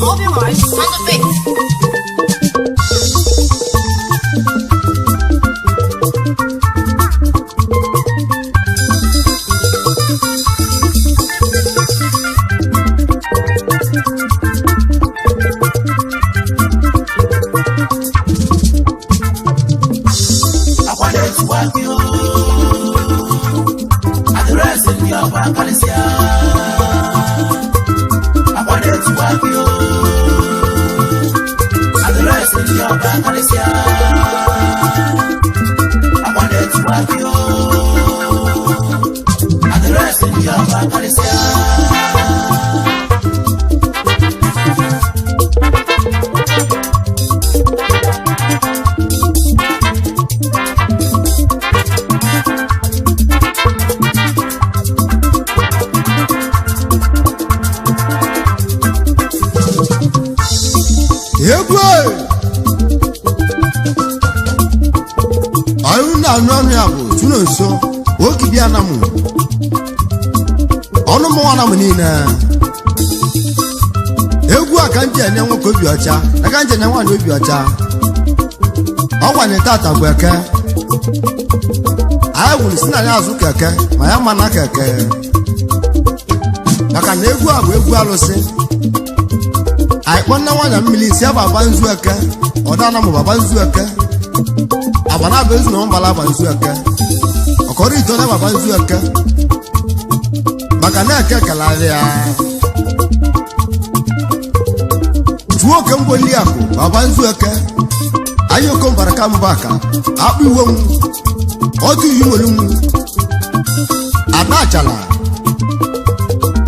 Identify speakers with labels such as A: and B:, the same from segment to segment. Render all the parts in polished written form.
A: Open Mars on the beat.
B: Adreesị ndị ọba karịsịa, akwa na-etukwa gị o. Adreesị ndị ọba karịsịa, akwa na-etukwa gị o. Adreesị ndị ọba karịsịa.
C: Egwu ọrụ na-anụ ọnụ ya bụ tụrụ nso okibịa na mụ ọnụ mụnwa na mụ niile. Egwu a ka m ji enye nwoke obi ọcha na ka m ji enye nwaanyị obi ọcha. Ọ gwanye tata bụ eke anyị gwuru si na ya azụ keke ma ya mana keke, maka na egwu a bụ egwu alụsị. Anyị kpọ nne nwaanyị mmiri si ababa nzu eke, ọdana mụ baba nzu eke, agbana bụ ezu na mbala aba nzu eke, ọkọrọ ito na baba nzu eke, maka na eke kelarịa juo oke mgboli akụ baba nzu eke. Anyị okombara ka mbụ aka akpụ iwe m otu iyi nwere nwu ada achala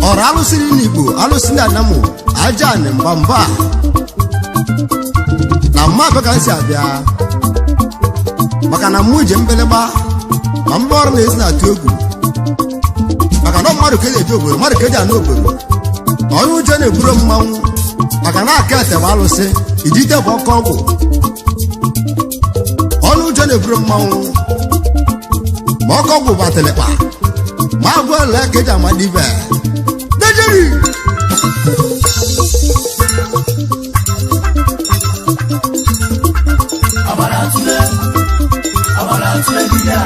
C: ọrụ alụsịrị n'Igbo, alụsị na anamụ aja anị mba mba na mma abịa ka m si abịa, maka na mụ je mbelegba ma mba ọrụ na-esi na-atụ egwu, maka na mmadụ ka eji eje obodo, mmadụ ka eji anụ obodo. Onye ụjọ na-eburu mmanwụ, maka na aka ete bụ alụsị ijite bụ ọkọ ọgwụ. Ọnụ ụjọ na-eburu mmanwụ ma ọkọ ọgwụ batịlịkpa ma agwa ole ka eji amadibe dejeri.
B: Ọbara tụle, ọbara tụle dibịa,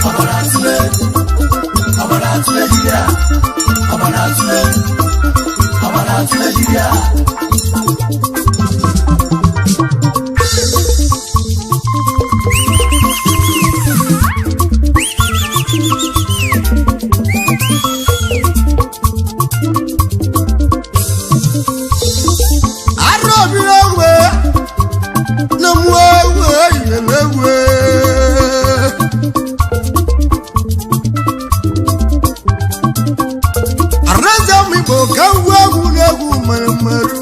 B: ọbara tụle, ọbara tụle dibịa, ọbara tụle, ọbara tụle dibịa.
C: Arọbi egwe na mụ egwe yere egwe. Areze m Igbo ka ngwa egwu n'egwu mere mmerụ.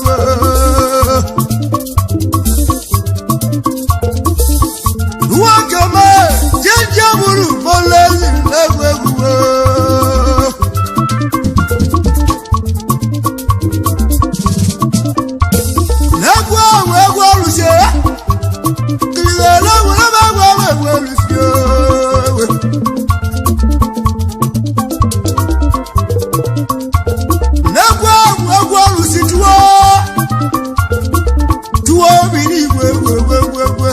C: Nwoke mee jeje bụrụ bọlezi n'egwu egwu. Egwu ahụ egwu ọlụsie kirigere egwu ebe egwu ahụ egwu ọlụsie egwu. N'egwu ahụ egwu ọlụsi tuwo tuwo obi n'igwe egwu egwu egwu egwu.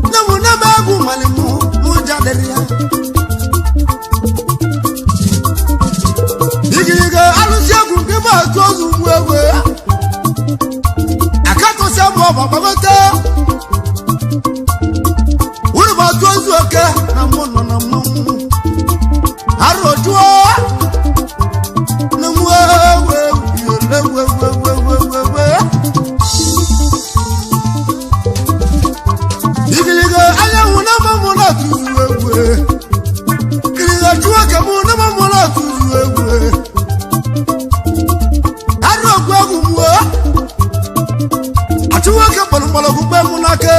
C: Nne m nne m egwu mali mụ mụ jadịrị ya. Igirige alụsị egwu nke ma atụ ozu mgbu egwu ya. Akatọsị mụ ọba gbagote wúlò bá tó ozu oke na mụ nọ na mmanwụ arụjụọ na mụ ewu ewu ewu ewu ewu ewu. Igirige anyanwụ na mmanwụ na-atụzu egwu, igirige jụọ ka mụ na mmanwụ na-atụzu egwu, arụ ogwu egwu mụọ achụ nwoke kpọrọ mgbọrọgwụ mgbe mụ n'aka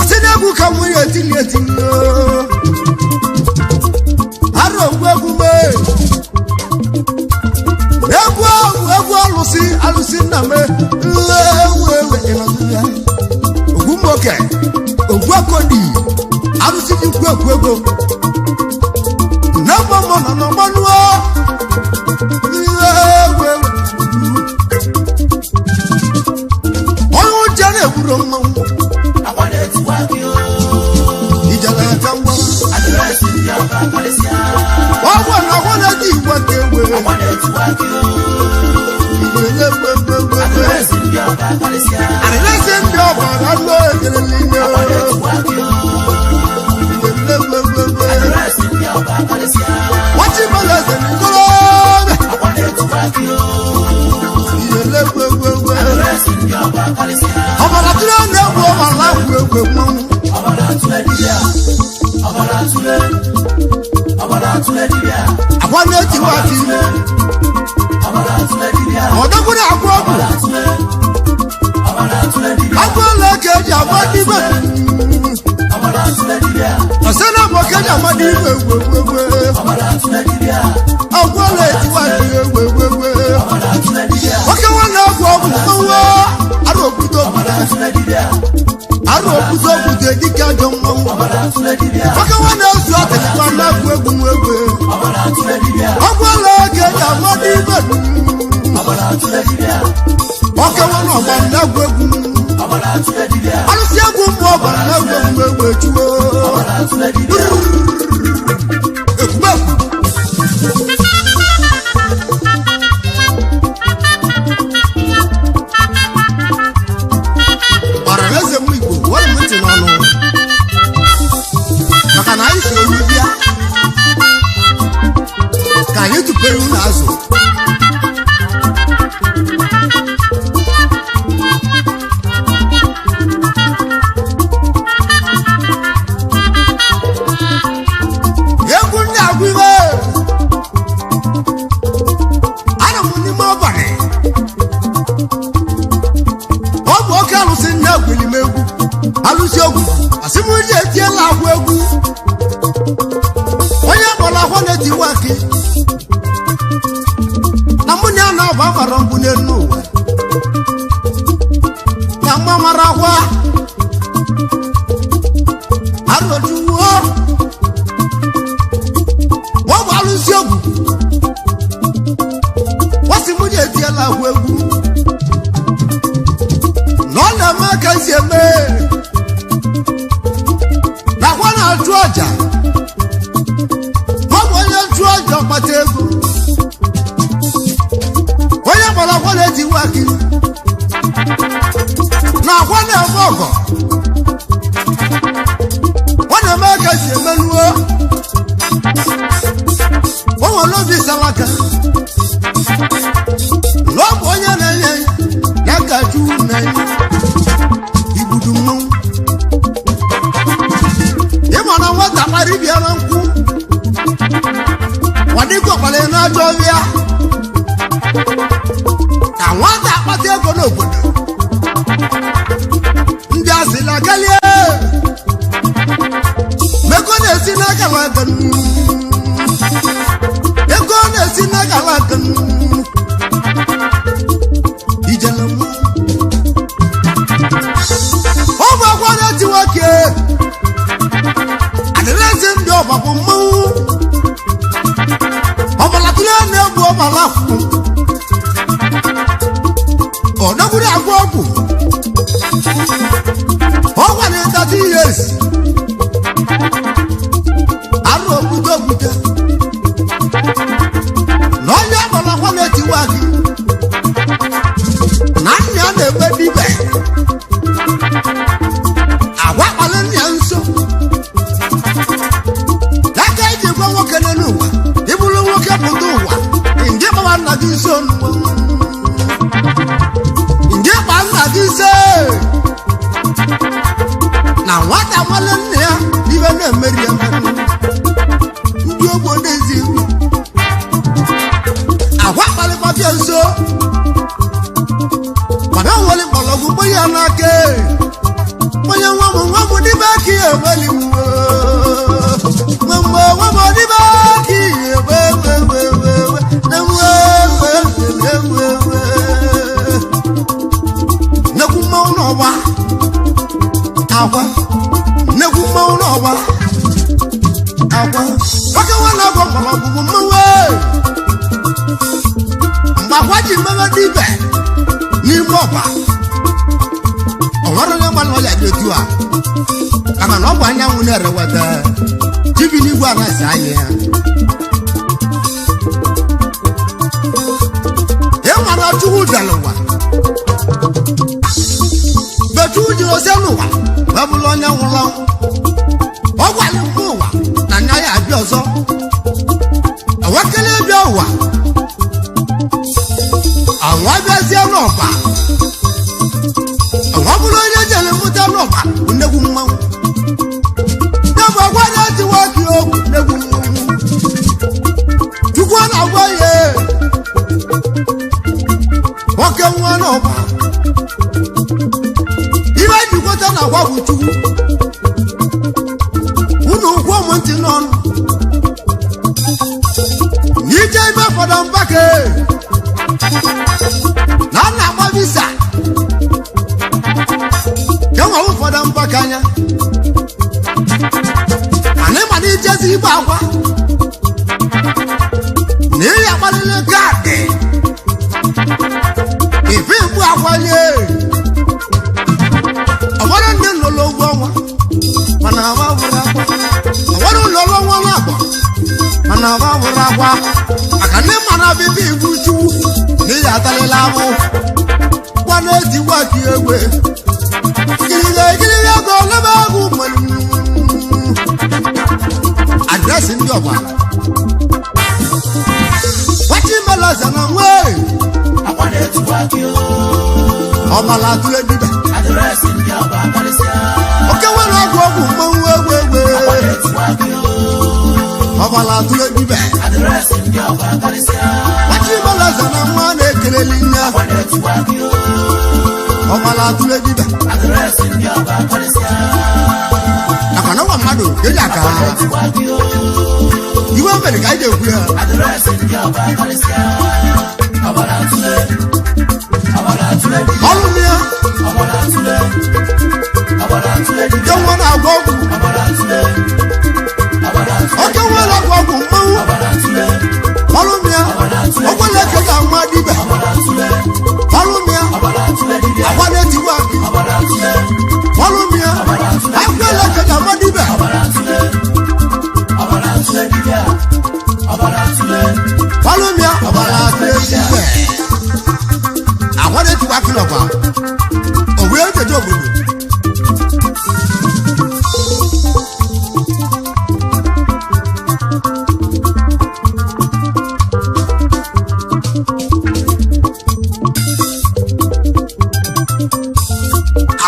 C: asị na egwu ka nwunye etili etili arụ ogwu egwu mee egwu ahụ egwu alụsị alụsị nna m ewu ewu ịnọdụ ya ogwu mmoke ogwu akodi arụsị dị ukwu ekwu ego.
B: na-etiwa akị o.
C: Iyele gbegbegbegbe.
B: Adịrịsị ndị ọba karịsịa.
C: Adịrịsị ndị ọba na-alụ ekele niile.
B: Akwa na-etiwa akị o.
C: Iyele gbegbegbegbe.
B: Adịrịsị ndị ọba karịsịa.
C: Wọ́n ti bẹ̀rẹ̀ ẹsẹ̀ ní kọ́lọ́ọ̀bẹ̀.
B: Akwa na-etiwa akị o.
C: Iyele gbegbegbegbe.
B: Adịrịsị ndị ọba karịsịa.
C: Ọ̀bàrà tí wọ́n na-egwu ọ̀bàrà egwu egwu mmanwụ.
B: Ọbara atụle dibịa. Ọbara atụle. Ọbara atụle dibịa.
C: Àkwa na-etiwa akị.
B: Ọbara atụle dibịa.
C: Ọ̀dọ́gbọ́n àgwọ ọgwụ.
B: Ọbara atụle. Ọbara atụle dibịa.
C: Agwọ ole ka eji agba dibẹ.
B: Ọbara atụle dibịa.
C: Ọ̀sẹ̀ náà mọ̀ ka eji agba dibẹ egwu egwu egwu.
B: Ọbara atụle dibịa.
C: Agwọ ole etiwa akị egwu egwu egwu.
B: Ọbara atụle dibịa.
C: Nwoke nwa na-egwu ọgwụ mmanwụ. Arụ okwute
B: Ọbara
C: okwute.
B: atụle dibịa.
C: Arụ okwute okwute dịka ajọ mmanwụ.
B: Ọbara atụle dibịa.
C: Nwoke nwa na-ezu atịkwa na-egwu egwu egwu.
B: Ọbara atụle dibịa.
C: Agwọ ole ka eji agba dibẹ.
B: Ọbara atụle dibịa.
C: Nwoke nwa na ọgba na-egwu egwu.
B: Ọbara atụle dibịa.
C: Arụsị egwu mmụọ ọbara na-egwu egwu egwu echuo.
B: Ọbara atụle dibịa.
C: Ekwubeku. Ọra na eze m Igbo, were m ntị n'ọnụ. Maka na anyị si olu bịa. Ka anyị tụpere unu azụ. Egwu ndị agwụ iwe. Anọ m n'ime ọbalị. Ọ bụ oke alụsị nne egwuli m egwu. Alụsị egwu. Asị m ji etiela agwụ egwu. Onye kpọrọ akwa na-etiwa akị. Na mụ na ya na-agba agbara mbụ n'elu ụwa. Na mma mara akwa. Arụjuo. Wọ́n bụ alụsị egwu. Wọ́n sị mụ ji etiela agwụ egwu. Na ọ na-eme ka esi eme. Na akwa na-achụ ọja. Ọ bụ onye chụọ ọja ọkpata ego. Onye kpọrọ akwa na-etiwa akị. Na akwa na-eme ọgọ. Ọ na-eme ka esi emenuo. O nwere obi salaka. Na ọ bụ onye na-enye ya ka Chukwu na-enye. Igbudu mmanwụ. Ịma na nwata kpara ibia na nkwụ. Wadikwa kpara n'ajọ ọbịa. Ka nwata akpata ego n'obodo. Ndị asịla kalie. Mego na-esi n'aka laka nnu. Ego na-esi n'aka laka nnu. Ijele mmanwụ. Ọ bụ akwa na-eti nwoke. Adịrịsị ndị ọba bụ mmanwụ. Ọbara tụrụ na-egbu ọbara kwụ. Ọ dọgburu agwọ ọgwụ. Ọ gwara ịtata ihe esi. Arụ okwute okwute. Na onye ọbara akwa na-etiwa gị. Na nna ya na-ekpe dibe. Agwa kpalị nna ya nso. Aka eji gwa nwoke n'elu ụwa, ịbụrụ nwoke pụta ụwa, nje kpawa nna gị nso n'ụwa. Nje kpa nna gị nso. Na nwata nwale nna ya ibe na-emeri emeri. Ndị ogbo n'ezi iwu. Agwa kpalịkwa bịa nso. Mana o nwere mgbọrọgwụ mgbe ya n'aka. Onye nwa m nwa m n'ime aka ya emeli m. Nwa m nwa m n'ime aka ya ewe ewe ewe ewe na nwe ewe ewe ewe. Nnekwu mmanwụ n'ọgba akwa. Nnekwu mmanwụ n'ọgba akwa. Nwoke nwa na-agwọ mgbọrọgwụ bụ mmanwụ. Mgbe akwa ji mmewe dibẹ n'ime ọba ọ nwere onye mmanụ ọya dị otu a kama na ọ bụ anyanwụ na-ereweta chibi n'igwe anasị anya ya. na Chukwu bịara ụwa mgbe Chukwu jiri ozi n'ụwa wee bụrụ onye nwụrụ anwụ ọ gwara mgbe ụwa na anya ya abịa ọzọ ewekele bịa ụwa àwọn abịazie n'ọba àwọn bụrụ onye jere mụta n'ọba bụ nnegwu mmanwụ ya bụ agwa na-etiwa gị okwu nnegwu mmanwụ Chukwu a na-agwa ya nwoke nwa n'ọba ibe jikwata na agwa bụ Chukwu unu ụkwụ ụmụ ntị n'ọnụ n'ije ime fọdụ mbake na a na-agba visa ka enwere ụfọdụ mgbakọ anya mana ịma na ijezi igbe akwa na ị agbalịla kaadị ife igbu akwanye ọgbara ndị nlụlụ ụgwọ ọnwa mana agba bụrụ akwa ọgbara ụlọrụ ọnwa na-agba mana agba bụrụ akwa maka ndị mana bibi igbu chukwu na ị atalịla abụ gwa na-etiwa gị egbe kirire kirire ego lebe egwu nwere adresị ndị ọgbara nwachimelaza na nwee
B: Akwa na-etukwa gị o.
C: ọbara atụle dibịa
B: Adreesị ndị ọba karịsịa.
C: oke nwere ọgwụ ọgwụ mmanwụ egwu egwu
B: Akwa na-etukwa gị o.
C: ọbara atụle dibịa
B: Adreesị ndị ọba karịsịa.
C: nwachimelaza na nwa na-ekeleli nne
B: Akwa na-etukwa gị o.
C: ọbara atụle dibịa
B: Adreesị ndị ọba karịsịa.
C: nakwa na nwa mmadụ eji aka
B: Akwa na-etukwa gị o.
C: iwe mere ka anyị ga-ekwu ya
B: Adreesị ndị ọba karịsịa. Ọbara atụle. Ọbara atụle dibịa.
C: ọrụ m ya
B: Ọbara atụle. Ọbara atụle
C: nke
B: dibịa.
C: nwa na-agwọ ọgwụ
B: Ọbara atụle. Ọbara atụle.
C: oke nwa na-agwọ ọgwụ mmanwụ
B: Ọbara atụle.
C: ọrụ m ya ọgwụ na-eke ga-ama dibịa
B: Ọbara atụle.
C: ọrụ m ya
B: Ọbara atụle dibịa.
C: agwa na-etigbu akị
B: Ọbara atụle.
C: ọrụ m ya agwa na-eke ga-ama dibịa
B: Ọbara atụle. Ọbara atụle dibịa. Ọbara atụle.
C: ọrụ m ya ọbara atụle dibịa agwa na-etigbu akị n'ọgba o wee nkeji obodo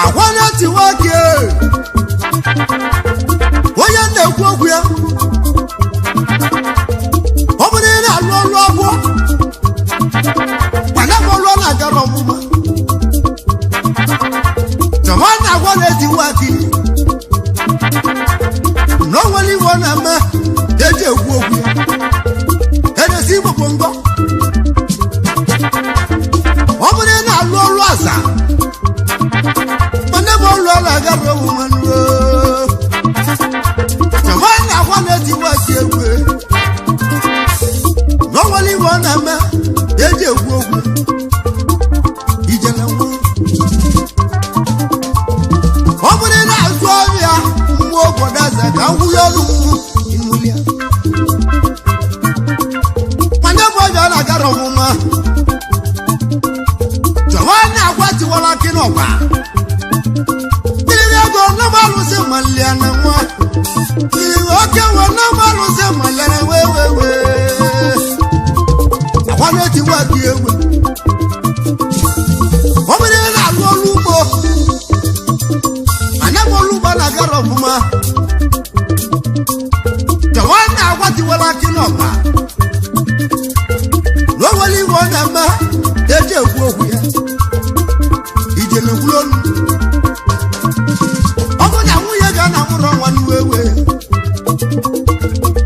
C: agwa na-etiwa akị onye na-ekwu okwu ya ọ bụrụ na ị na-alụ ọlụ ọgwụ mana m ọlụ ọ na-agara ọmụma chọma na agwa na-etiwa akị na o nwere iwe ọ na-eme eji ekwu okwu ya edesi igbo ngọ ọ bụrụ na ị na-alụ ọlụ aza mana m ọlụ ọ na-agara ọmụma nruo chọma na agwa na-etiwa akị egwu na o nwere iwe ọ na-eme eji ekwu okwu ijele nwa ọ bụrụ na azụ ọrịa mmụọ obodo eze ka ngwụnye ọrụ mmụọ imulia mana bụ ọbịa na-agara ọmụma chọwa na-agwa tiwara akị n'ọgba mmiri ego na alụsị malia na nwa mmiri oke nwe na alụsị malia na wee wee wee agwa na-etiwa gị egwe ọ bụrụ na ị na-alụ ọrụ ugbo mana bụ ọrụ ugbo na-agara ọfụma chọwa na-agwa tiwara akị n'ọgba na o nwere iwe ọ na-eme eji ekwu okwu ya ijele kwuru olu ọ bụ na nwunye ga na mụrụ nwa n'iwe ewe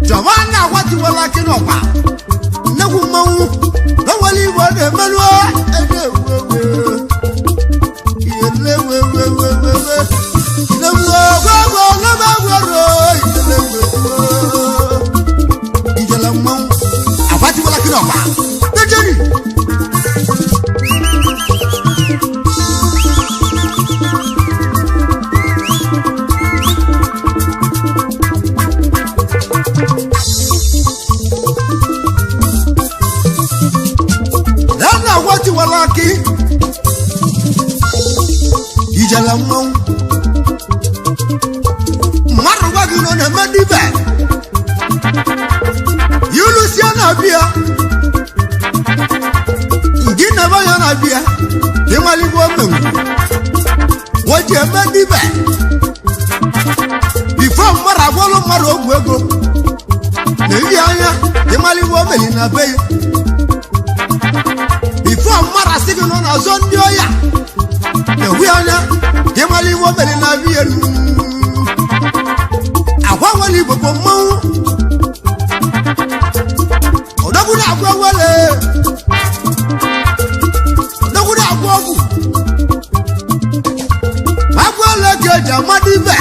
C: chọwa na-agwa tiwara akị n'ọgba nnekwu mmanwụ na o nwere iwe ọ na-emerụ eji ekwu egwu iyele ewu ewu ewu ewu ewu nnewu egwu egwu nnewu egwu ro iyele ewu ewu ijele mmanwụ agwa tiwara akị n'ọgba dejeri na na agwa gị nọ na-eme dibịa ilusie na-abịa gị na-ebe ya na-abịa ịmaligbo omenwu o ji eme dibịa bifo mmadụ agwọlụ mmadụ ogwu ego na iri anya ịmaligbo omeli na be ya bifo mmadụ asị gị nọ n'azọ ndị ọya na-ewi anya ịmaligbo omeli na be ya agwa nwere igbo bụ mmanwụ odogwu na-agwa wele odogwu na-agwa ọgwụ agwa ole ka eji amadụ ibe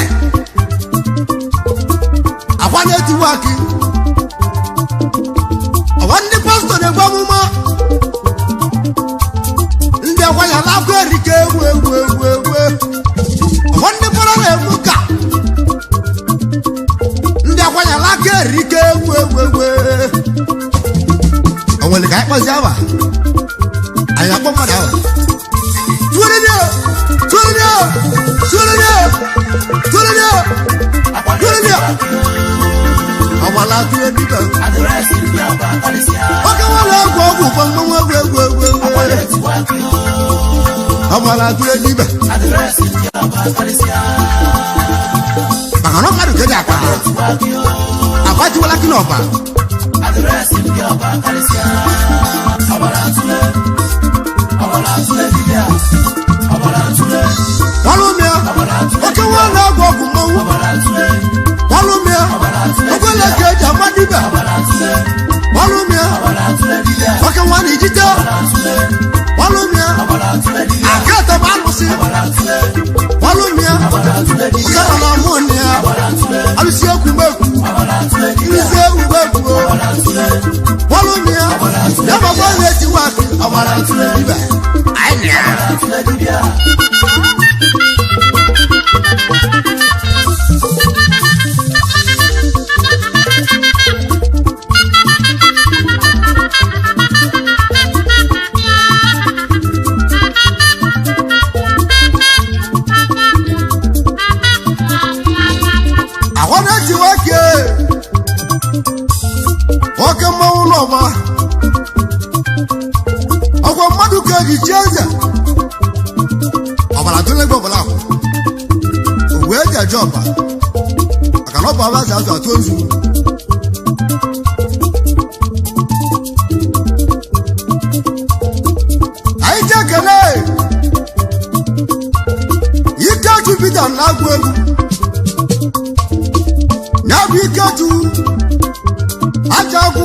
C: agwa na-etiwa akị ọwa ndị pastọ na-egbu amụma ndị akwa ya na-akwa erike egwu egwu egwu egwu ọwa ndị fọrọ na-egbu ka ndị akwa ya na-aka erike egwu egwu egwu o nwere ka anyị kpọzie awa anyị akpọ mmadụ awa tụrịrịọ tụrịrịọ tụrịrịọ tụrịrịọ tụrịrịọ ọgbala tụrụ dịka
B: Adịrịsị ndị ọba karịsịa.
C: oke nwere ọgwụ ọgwụ kwa mmanwụ egwu egwu egwu egwu
B: Akwa na-etiwa akị
C: ọgbala tụrụ dịba
B: Adịrịsị ndị ọba karịsịa.
C: maka na mmadụ kedu akwa
B: Etiwa akị
C: akwa tiwala kị n'ọba
B: Adịrịsị ndị ọba karịsịa. Ọbara atụle. Ọbara atụle dibịa. Ọbara atụle.
C: ọlụmịa
B: Ọbara atụle.
C: oke nwere ọgwụ ọgwụ mmanwụ
B: Ọbara atụle.
C: ọlụmịa okwele ka eji ama dibịa
B: Ọbara atụle.
C: ọlụmịa
B: Ọbara atụle dibịa.
C: oke nwa na ijite
B: Ọbara atụle.
C: ọlụmịa
B: Ọbara atụle dibịa.
C: akata bụ alụsị
B: Ọbara atụle.
C: ọlụmịa
B: Ọbara atụle dibịa.
C: oke nọ na mụ nne ya
B: Ọbara atụle.
C: alụsị ekwu mekwu
B: Ọbara atụle dibịa.
C: nrụzi ewu mekwu
B: Ọbara atụle.
C: ọlụmịa ya bakwa na-etiwa akị ọgbara tụrụ dibịa anyị na
B: Ọbara atụle dibịa.
C: ahụ na-etiwa akị oke mmanwụ n'ọma ọkwa mmadụ ka eji chi eze ọbara tụle gị ọbara ahụ ogwe eji eje ọba maka na ọba abazi azụ atụ ozu anyị ji ekele Ikechu Peter na-agụ egwu ya bụ Ikechu aja agwụ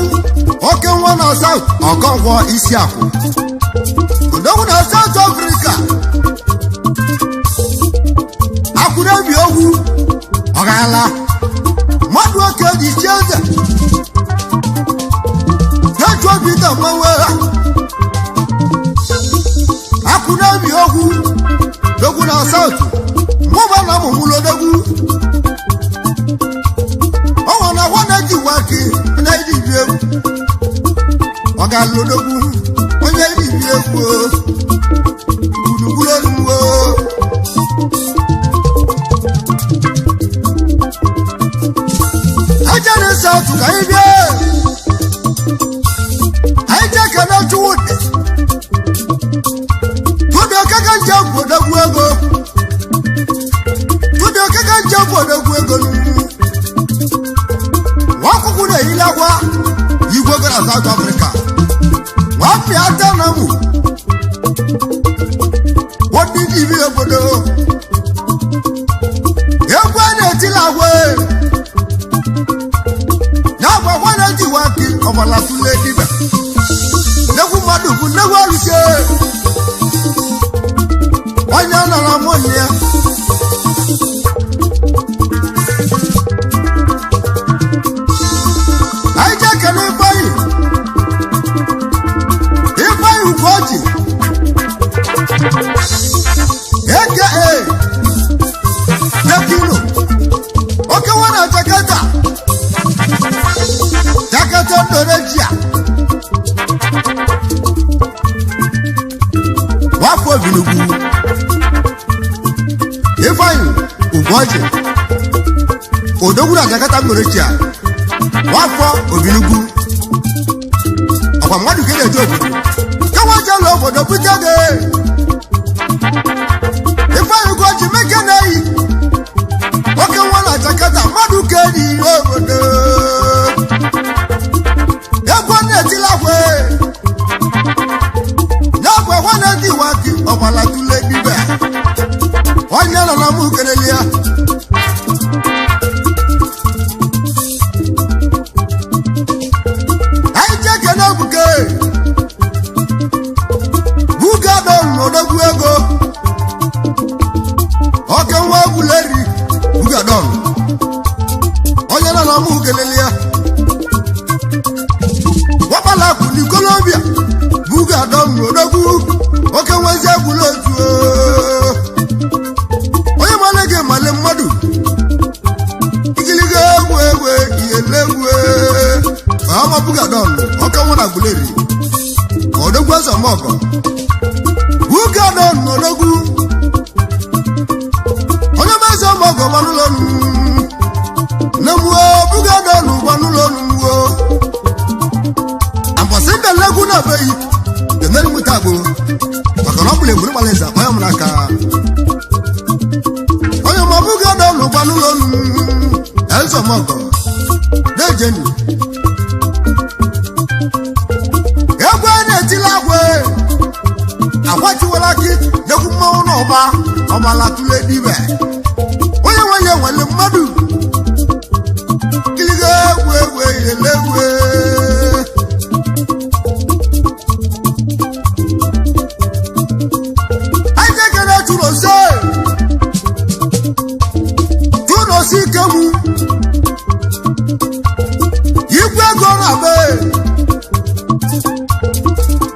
C: oke nwa na South Ọkọnkwọ isi akwụ odogwu na South Africa akwụrebi ogwu ọgala mmadụ oke ji chi eze Ikechu Peter mmanwụ akwụrebi ogwu dogwu na South mụba na mụmụlụ odogwu ọnwa na nwa na-eji waki na-eji bi egwu ọ ga-alụ odogwu onye eji bi egwu o. Gburugburu olugbo aja na South ka anyị bịa anyị jee kene Chukwudị Tụdị okeke nje bụ odogwu ego Tụdị okeke nje bụ odogwu ego n'ugwu nwa akwụkwọ na-eyili akwa igwe gara South Africa nwapịa ata na mụ ndị ibi obodo egwu a na-etila agwa ya bụ agwa na-etiwa akị ọbara tụle dibịa nnegwu mmadụ bụ nnegwu arụsị onye nara mụ nne ya anyị jee kele ifeanyị ifeanyị ugoji aka Tekino oke nwa na Jakarta Jakarta Indonesia nwafọ Obinugwu Odogwu na Jakarta Malaysia. Nwafọ Obinugwu. Ọkwa mmadụ ka na-eje obodo. Kawa jela obodo bute gị. Ifeanyi Ugoji meke na-eyi. Nwoke nwa na Jakarta mmadụ ka enyi obodo. Egwu na-etila akwa. Ya bụ ekwe na-eti iwa gị ọgbala tule dibe. Onye nọ na mụ kelele ya. Anyị jeke n'obuke. Buga dọ n'odogwu ego. Oke nwa egwuleri buga dọn. Onye nọ na mụ kelele ya. Wakpala akụ n'ikolobịa buga dọn n'odogwu. Oke nwezi egwula otu o. Onye male gị male mmadụ. Igiliga egwu egwu iyele egwu. Ọma buga dọn oke nwa na guleri. Odogwu eze ọmọgọ. Buga dọn n'odogwu. Onye meze ọmọgọ gbanụlọ nụ. Nne m o buga dọn gbanụlọ nụ o. Ambọsị belegwu na beyi. Emeri m tagbo. Maka na ọ bụla egburu gbara eze akpa ya m n'aka. Onye ma buga dọn gbanụlọ nụ. Eze ọmọgọ. Na-ejeni. Egwu a na-etila agwa agwachiwala gị nyekwu mmanwụ n'ọba ọbala tụle dibe onye nwe ya nwere mmadụ kiliga egwu egwu eyele egwu. Anyị kere tụrụse tụrụse ikemu igwe ego na-agba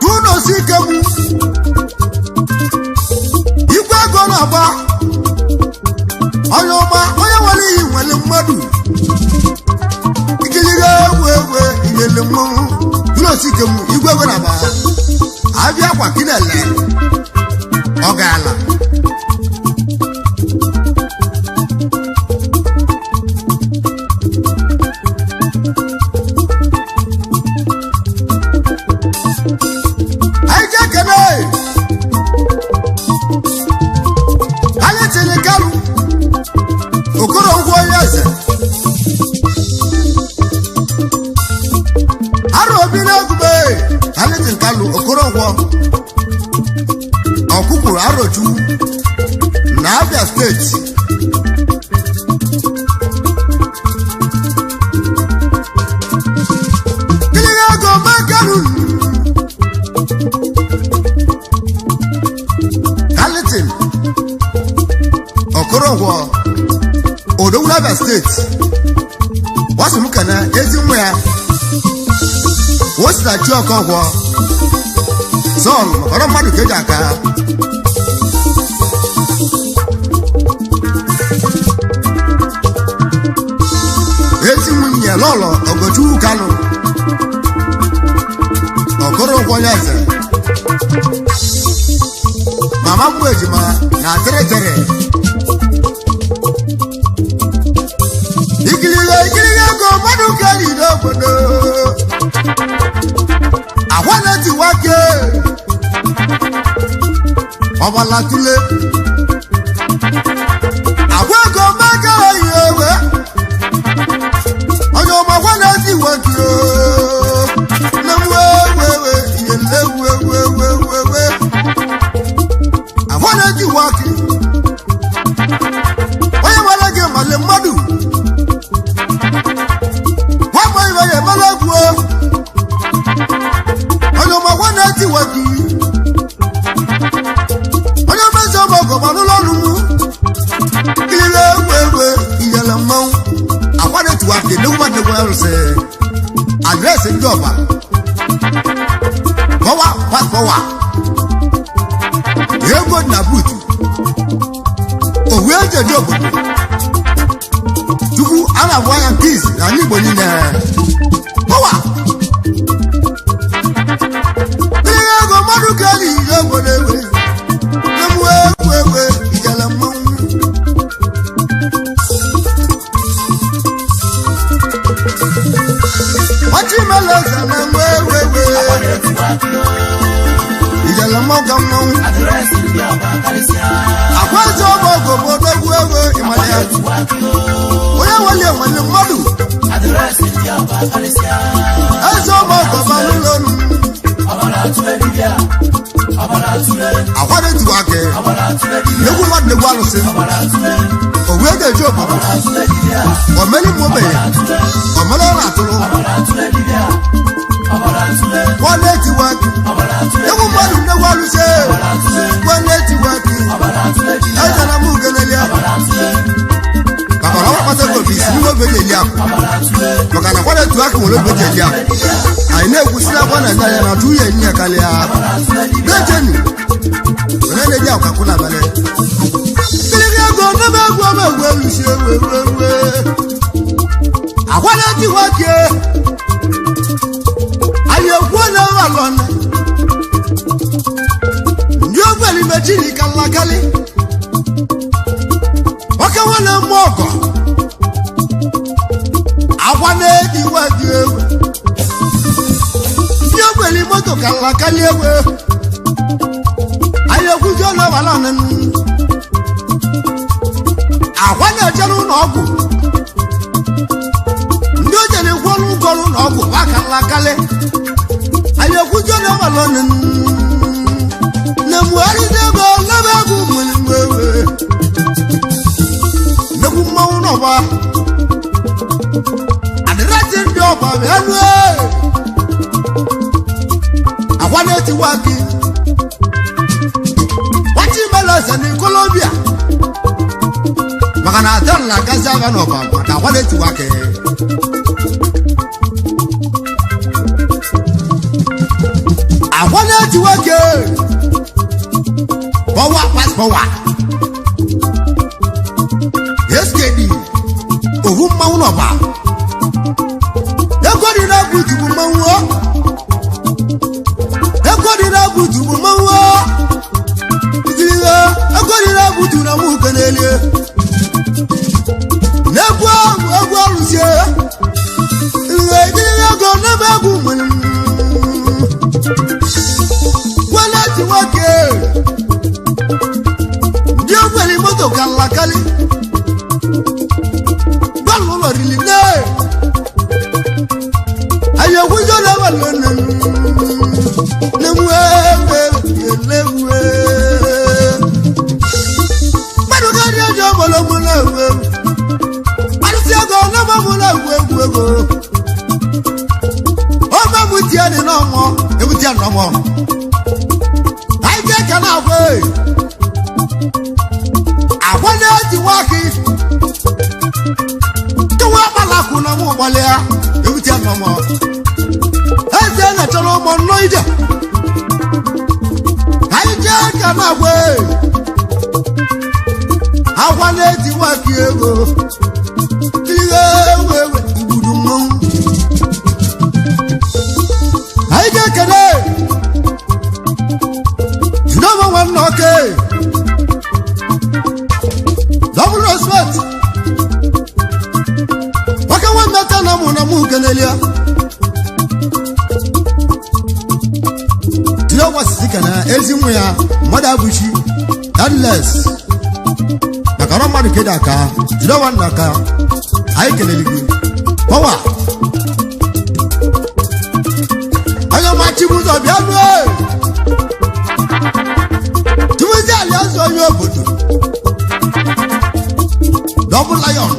C: tụrụse ikemu igwe ego na-agba onye ọma onye nwere iyi nwere mmadụ ikiliga egwu egwu iyele mmanwụ tụrụse ikemu igwe ego na-agba abịa kwa kinele ọ gaala. Anyị ga-ekene anyị tiri kalụ Okoronkwo onye eze arụ obi na-egwube. Anyị tiri kalụ Okoronkwo ọkwụkwụrụ Arochukwu na Abia steeti. Kiliga ego makaru Carlton Okoronkwo Odogwu Abia steeti wasị m kana ezi nwa ya Osinachi Okonkwo Sọl maka ọrụ mmadụ ka eji aka. Ezi nwunye lọlọ Ogochukwu Kanụ Okoronkwo onye eze mama mmụ ejima na tịrịtịrị ikiliga ikiliga ego mmadụ ka eriri obodo agwa na-etiwa ke ọbala tule agwa ego mmadụ eyi ewe onye ọma agwa na-etiwa ke nne m wee wee wee ihe nne wee wee wee wee wee agwa na-etiwa ke onye nwere gị male mmadụ nwamba ibe ya emela egwu onye ọma agwa na-etiwa gị onye mezi ọma ọgọma n'ụlọ ọrụ m kiriri egwu egwu iyele mmanwụ agwa na-etiwa gị n'egwu mmadụ egwu arụsị adreesị ndị ọba kọwa kọwa ego na buutu owu eji eji obodo chukwu a na-agwa ya nke izi na ala Igbo niile kọwa ihe ego mmadụ ka eli ihe obodo ewe emu egwu egwe ijele mmanwụ. meleze na nwewewe ijele mmọgọ mmanwụ akwazi ọgbọ ọgọ bụ odogwu ego ịmara ya onye nwere enwere mmadụ eze ọgbọ ọgọ ba n'ụlọ ọrụ akwado tiwa aka egwu mmadụ na-egwu alụsị owe ga-eji obodo omeli mụ ogbenye omele ọ na-atụrụ nwanne tiwa aka egwu mmadụ na-egwu alụsị nwanne tiwa aka eze na mụ ugenelia babara ọkpata gobi isi n'ime oge eji eli akụ maka na kwado tiwa aka nwere oge eji eli akụ anyị na-egwusiri akwa na anya ya na atụ ya enyi ya karịa na-echenu onye na-eji akwa kwụ n'abalị kiriri ego n'ebe egwu ọma egwu elusi ewu ewu ewu akwa na-etiwa ake anyị ekwu na ewu alọna ndị ogweli mechiri kalakali oke nwanne mmụọ ọgọ akwa na-etiwa gị ewu ndị ogweli moto kalakali ewu anyị ekwuzi ọnụ abalị ọnụnụ akwa na-echere ụlọ ọgwụ ndị o jere kwụ ọnụ ụgwọ ụlọ ọgwụ akalakali anyị ekwuzi ọnụ abalị ọnụnụ na mugharịzi ego lebe egwu mwewe nnekwu mmanwụ n'ọgba adịrịsị ndị ọgba bịa lue akwa na-etiwa gị wachi meleze na ikolobia maka na adọn na-agazi agha n'ọba maka akwa na-etiwa gị akwa na-etiwa gị bọwa pas bọwa skd owu mmanwụ n'ọba ego dị na-egwu jugbu mmanwụ o ego dị na-egwu jugbu mmanwụ o ijirihe ego dị na-egwu juru na mụ uke n'elie n'egwu ahụ egwu ọrụzie ihe ijirihe ego n'ebe egwu nwere gweleti nwoke ndị ogwere moto kalakali gbọ́dọ̀ lọ rìlì náà àyẹ̀wò yóò lọ́wọ́ lónìí lẹ́wọ́ gbọ́dọ̀ kárí ẹjọ́ bọ̀lọ́mú lẹ́wọ́ alùpùpù ẹ̀gọ́ ọlọ́mọmú lẹ́wọ́ ẹ̀wọ́ ẹ̀gọ́ ọmọmú tiẹ̀ ní náà mọ́ ewu tiẹ̀ nà mọ́ àyíkẹ́ kan náà wẹ̀ àwọn náà ti wá kí tọwọ́ abalakun na mú gbalẹ̀ ya ewu tiẹ̀ nà mọ́ eze na-echere ụmụ nnọọ ije anyị jee ka na-agwa agwa na-eti nwaki ego ihe ewe ewe igbudu mmanwụ anyị ga-ekele jidoma nwanne oke double respect nwoke nwanne ta na mụ na mụ kenelia tinye ka na ezi nwa ya mmadụ abụchi dadles maka na mmadụ kedu aka jide nwanne aka anyị kelele gị pọwa onye ọma Chibụzọ bịa lue Chibụzọ alaeze onye obodo Double Lion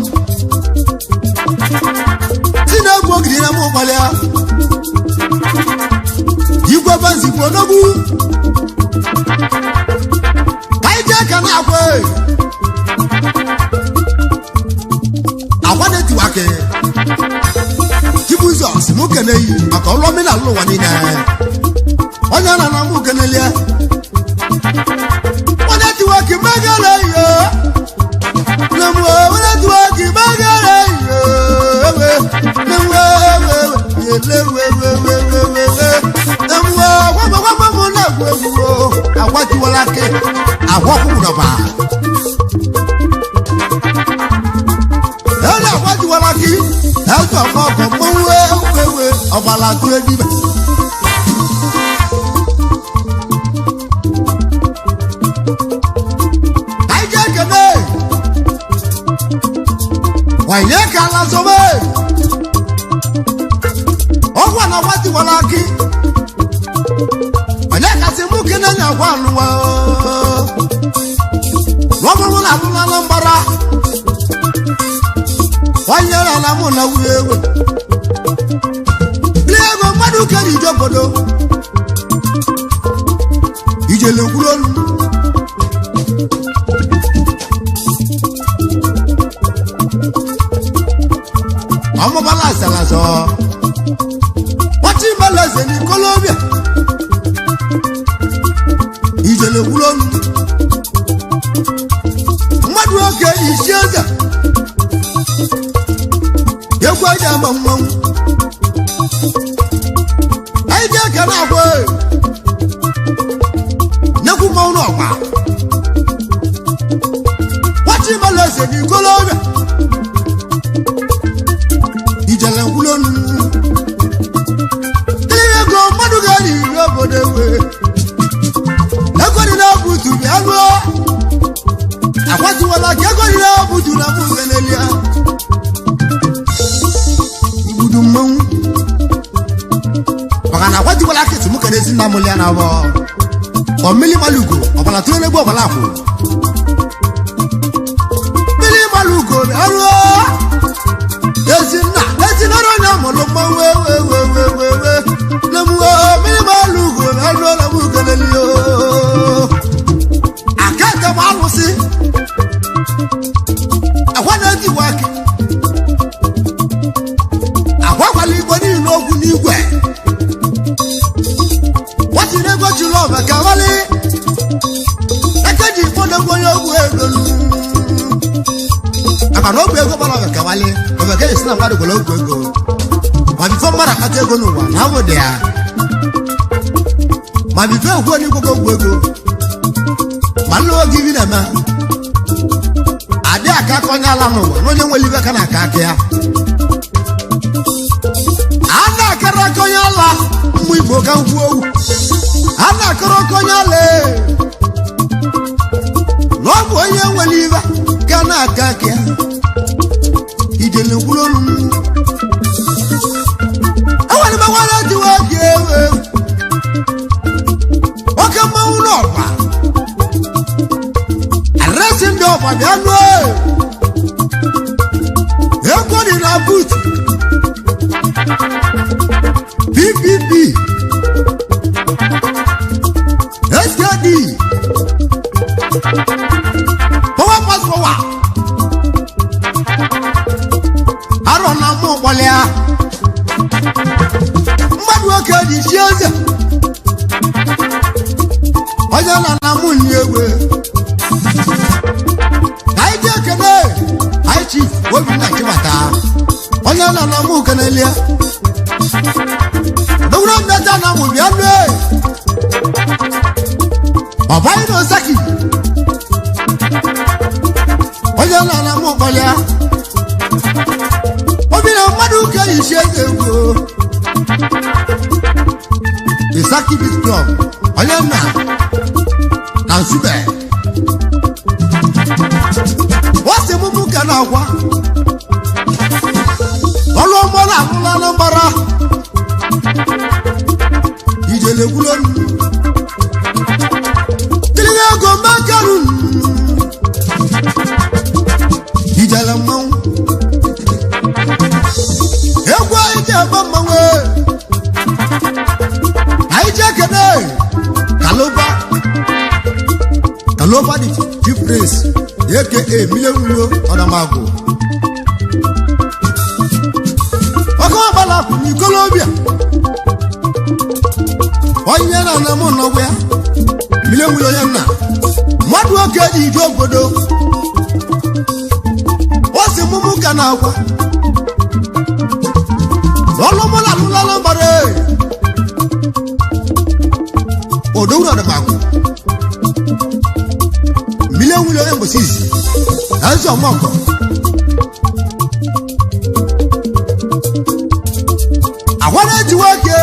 C: si na-egwu ogiri na mụ gbalịa igwe bezikwu odogwu ka anyị jee ka na-agwa agwa na-etiwake Chibụzọ si mụ keneyi maka ọlụ omenala ụwa niile onye na na mụ kenelie onye tiwake megere iyo nemu onye tiwake megere iyo ewe nemu ewe elewewewewewe nemu gwagwagwa mụ na-egwu egwu agwa tiwala ake agwa ọkụkụ nọba ẹni àwájúwara kí ẹjọ ọmọ ọkọ mọwé wéwé Ọbala tụrụ dibịa. Anyị jee kene wanye ka ala zobe ọgwụ na nwatiwara akị onye kasị mụ kene na agwa alụwa n'ọbụrụ na alụla na mbara onye na mụ na nwunye egwe ndị ego mmadụ kere ije obodo ijele kwuru olu. Ọmụbala asalazọ wọ́n balẹ̀ ní kólóbíà ìjẹ̀lẹ̀ wúlọ́nu mmadụ oge isi eze egwu aja ama mmanwụ anyị ji eke na-agwa nyekwu mmanwụ n'ọgba wọ́n balẹ̀ ní kólóbíà ìjẹ̀lẹ̀ wúlọ́nu ego mmadụ ga-eri iri obodo ewe ego dị na-ebutu bịa lụọ akwatiwala ka ego dị na-ebutu na mụze n'elia igbudu mmanwụ maka na akwatiwala akịtị mụ kere ezi nna mụlị ya na abọ ọmmili malugo ọbala tụrụ n'egbu ọbala akwụ mmiri malugo bịa lụọ ezi nna ezi nọrọ onye mụrụ mmanwụ ewe ewe ewe ewe namuwe mmiri malugo bịa lụọ na mụ kelelio akaka m alụsị akwa na-etiwa akị akwakwala igwe niile okwu n'igwe watiri ego jụrụ ọba ka wali eke ji ikpo na-egwu onye ogwu ego maka na ogwu ego gbara ọba ka wali ọba ka esi na mmadụ gwere ogwu ego ma bifo mmadụ akpata ego n'ụwa na awụ dị ya ma bifo egwu onye igwe ogwu ego ma nna oge ibi na-eme adị aka aka onye ala n'ụwa na onye nwere ibe ka na-aka aka ya a na-akara aka onye ala mmụ igbo ka ngwu owu a na-akara aka onye ala ee. Na ọ bụ onye nwere ibe ka na-aka aka ya ijele kwuru olu m enwere m enwere jiwa oge ewu ewu oke mmanwụ n'ọgba aresi ndị ọgba bịa nụọ ego dị na but ppp skd power pass power arọ na mụ kpọlịa mmadụ oke dị chi eze onye na na mụ nyi egwe anyị ji ekene anyị chief Obinna Chibata onye na na mụ kenelie dowuro mmeta na mụ bịa lue ọbanyị na osaki onye na na mụ kpọlịa obi na mmadụ ka isi eze egwu Isaki Beat Club onye nna na Nsube wọ́n ti mú mú kẹ́nà wá ọlọ́mọ làwọn lánàbàrà ìjẹ̀lẹ̀ wúlò nù kílíọ̀ ego mẹ́kẹ́rù ìjẹ̀lẹ̀ mọ́wó egwu ayé ẹ̀gbọ́n mọ́wó ayé jẹ́ kẹ́nẹ́ kàlóbá kàlóbá di chief prince aka mílíọ̀nù ọ̀dàmàgò ọkọ̀ ọ̀bàlà kù ní kólóbíà onye na na mụ nọgwa ya mílíọ̀nù onye nna mmadụ oke ji ije obodo o si mụmụ ka na akwa ọlụmụla alụlala gbara odowuru ọdụmagụ mílíọ̀nù onye mgbosi izi eze ọmọgọ àwa na-eji na-etiwe ake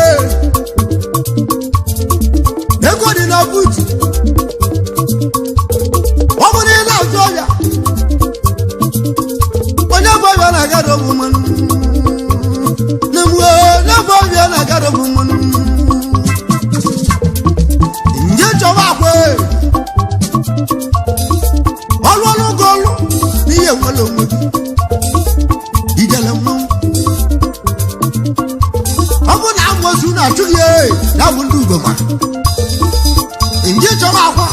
C: ego dị na buutu ọ bụrụ ị na-azụ ọbịa onye bụ ọbịa na-agara ọgwụ mmanụ onye bụ ọbịa na-agara ọgwụ mmanụ nje chọwa akwa ọlụ ọlụ gị ọlụ n'ihe nwere onwe gị ijele mmanwụ ọ bụ na amosu na-achụ gị ee ya bụ ndị ugoma nje chọrọ akwa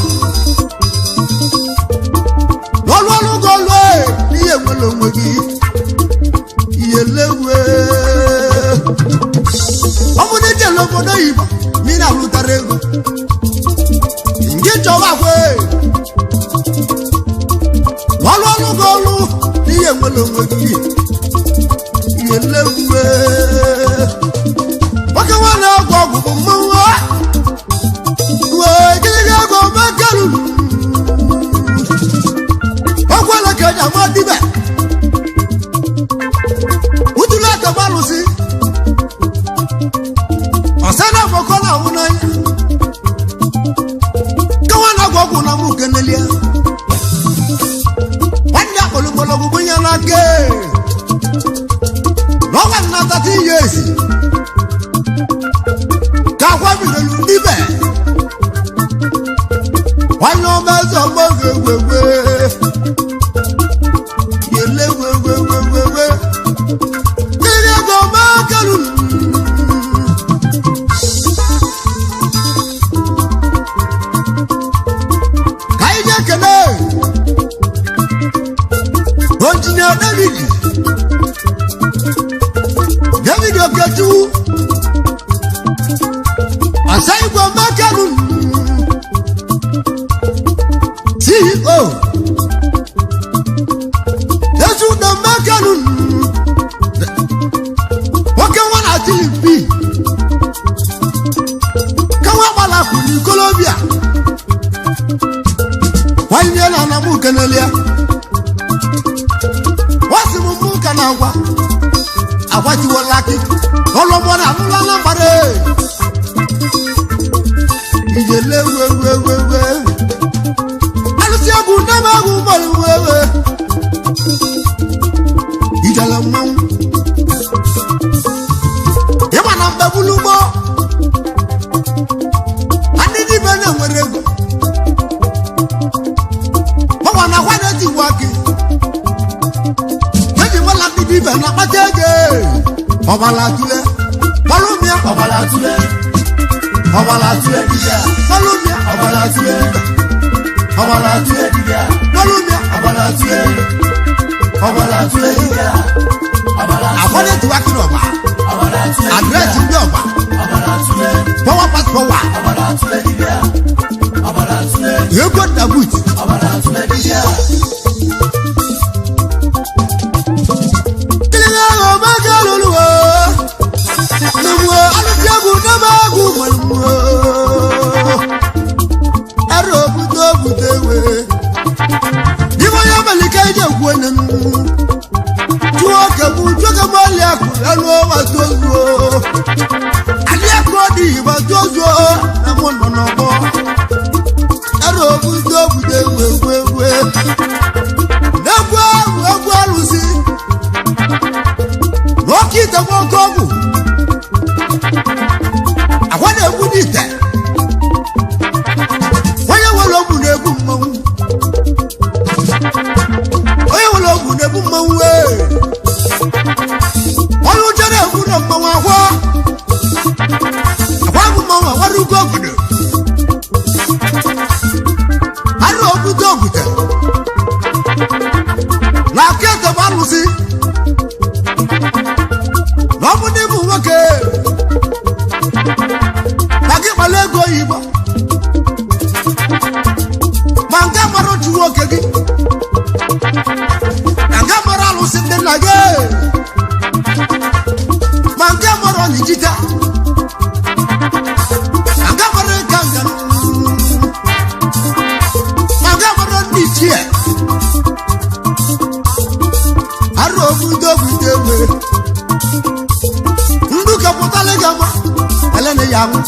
C: ọlụ ọlụ gị ọlụ ee n'ihe nwere onwe gị ihe lewe ọ bụ na ijele obodo oyibo ma ị na-alụtara ego nje chọrọ akwa ee ọlụ ọlụ gị ọlụ n'ihe nwere onwe gị ihe lewe nwoke nwa na-agwọ ọgwụ bụ mmanwụ wee gịnị ego mekelulu ọgwụ eleke ji ama dibe utulu atagbalụsị ọsa na afọkọ na ahụ n'anya kewa na-agwọ ọgwụ na mụ kenelia nwanne akpọrọ mgbọrọgwụ gbunye n'aka n'ọnwa nna 13 years ka akwa bidoro n'ibe nwanne ọma eze ọgbọ gwegwegwe yele gwegwegwegwe mmiri ego makalu ka anyị jee kelee Injinia David David Okechukwu Asaigwe Makalu CEO Ezudo Makalu nwoke nwa na Filipi ka nwa gbalapụ n'ikolobịa nwanyị na anamụ kenelia wọ́n sì mú mú kànáà wá àwa ti wọ laki ọlọmọ náà múlá lámbàdé ìyẹlẹ wéwéwéwé alùsíẹ́gùn dábàgùn bọ̀lù wéwé ìjàlẹ̀ mọ́ ìwà náà bẹ búlú mọ́ adídí bẹ́ẹ̀ náà wẹ̀rẹ̀ gùn bọ́wọ̀ náà wà náà ti wá kí wala bíbí bẹ̀ na pàtẹ́gẹ́ ọ̀bàlà tulẹ̀ bọ́lọ́mìà
B: ọ̀bàlà tulẹ̀ ọ̀bàlà tulẹ̀ dìjà
C: bọ́lọ́mìà
B: ọ̀bàlà tulẹ̀ ọ̀bàlà tulẹ̀ dìjà
C: bọ́lọ́mìà
B: ọ̀bàlà tulẹ̀ ọ̀bàlà tulẹ̀ dìjà ọ̀bàlà
C: àkọ́dé tiwa kí ọba
B: ọ̀bàlà tulẹ̀
C: àdírẹ́sì ń bí ọba
B: ọ̀bàlà tulẹ̀
C: power pass power
B: ọ̀bàlà tulẹ̀ dìjà ọ̀bàlà tulẹ̀
C: ego dabut
B: ọ̀bàlà tulẹ̀ dìjà.
C: kílíkà ọba kẹlòlùwọ̀ lùwọ̀ alùpùpù nàbàgùn wọlùwọ̀ ẹrù òbútó òbúté wé ìwọ yóò mẹlìkẹ́ ìjẹ òkú ẹnẹnu tuwo kẹmú tuwo kẹmú ọlẹ ẹkù ẹnu ọwà tó zuo alẹ ẹkù ọdí ìwà tó zuo ẹmú nọnà bọ ẹrù òbútó òbúté wé wé wé n'egwu egwu alụsị n'oke ite nwoke ọgwụ akwa na-egwu n'ite onye nwere ọgwụ na-egwu mmanwụ onye nwere ọgwụ na-egwu mmanwụ ee onye ụjọ na-egwu na mmanwụ akwa akwa bụ mmanwụ akwara ugo obodo arụ obodo ogwute na aka ete bụ alụsị na ọ bụ ndị bụ nwoke na gị kpala ego oyibo ma nke mara otu nwoke gị na nke mara alụsị ndị nna gị ma nke mara ọnyijita na nke mara ịka nga ma nke mara ndị ichie arụ obodo obodo egbe ndụ kapụtala gị ama ya nwụ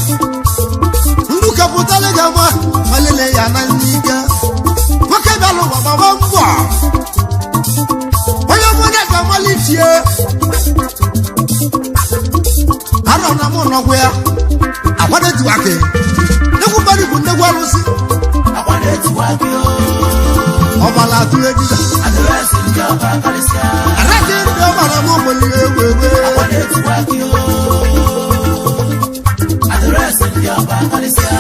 C: ndụ kepụtara gị ama malele ya na ndị ike nwoke bịara ụwa gbaba mbọ onye mụnye ga-amalitie arọ na mụ nọgwụ ya akwado tiwake nnekwu mmadụ bụ nnekwu alụsị
B: Akwa na-etiwa gị o.
C: ọbala atụle dibịa
B: Adịrịsị ndị ọba karịsịa.
C: araghị ndị ọbara m ụmụnne egwu egwu
B: Akwa na-etiwa gị o. Adịrịsị ndị ọba karịsịa.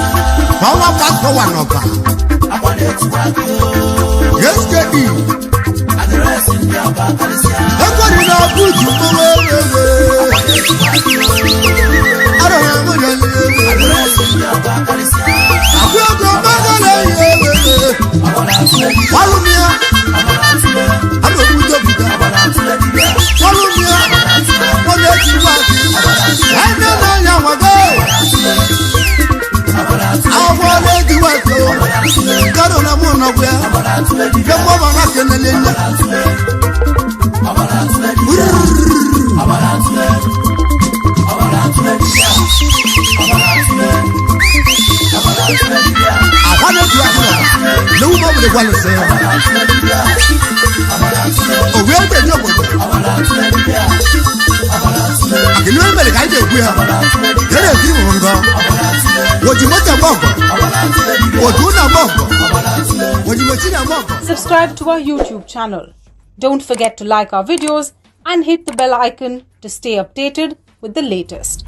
C: ọnwa pastọ wa n'ọba
B: Akwa na-etiwa gị o.
C: skd
B: Adịrịsị ndị ọba karịsịa.
C: ekweri na buutu mmanwụ egwu egwu arọghị m ụlọ egwu egwu
B: Adịrịsị ndị ọba karịsịa.
C: akwụ ego mmadụ na-eyi egwu egwu
B: Ọbara atụle dibịa.
C: ọrụ m ya
B: Ọbara atụle.
C: a na-egbute obuga
B: Ọbara atụle dibịa.
C: ọrụ m ya ọ na-eti ngwa akị ebe na-anya nwago
B: Ọbara atụle.
C: agwọ na-eti nwa akị garụ na mụ nọgwụ ya
B: Ọbara atụle dibịa.
C: ebe ọ ma kenele nne
B: Ọbara atụle dibịa. Ọbara atụle. Ọbara atụle dibịa. Ọbara atụle. Ọbara atụle dibịa.
C: akwa na-eti akị na ewu ma ọ bụla gwalụsị ya
B: Ọbara atụle dibịa. Ọbara atụle.
C: o wee ebe nye obodo
B: Ọbara atụle dibịa. Ọbara atụle.
C: akịlị onye mere ka anyị ga-ekwu ya
B: Ọbara atụle dibịa.
C: ya na-ekiri m ngọ
B: Ọbara atụle.
C: oji moto agba ọgọ
B: Ọbara atụle dibịa.
C: oji ụlọ agba ọgọ
B: Ọbara atụle.
C: oji mochi agba ọgọ
D: Subscribe to our YouTube channel. Don't forget to like our videos and hit the bell icon to stay updated with the latest.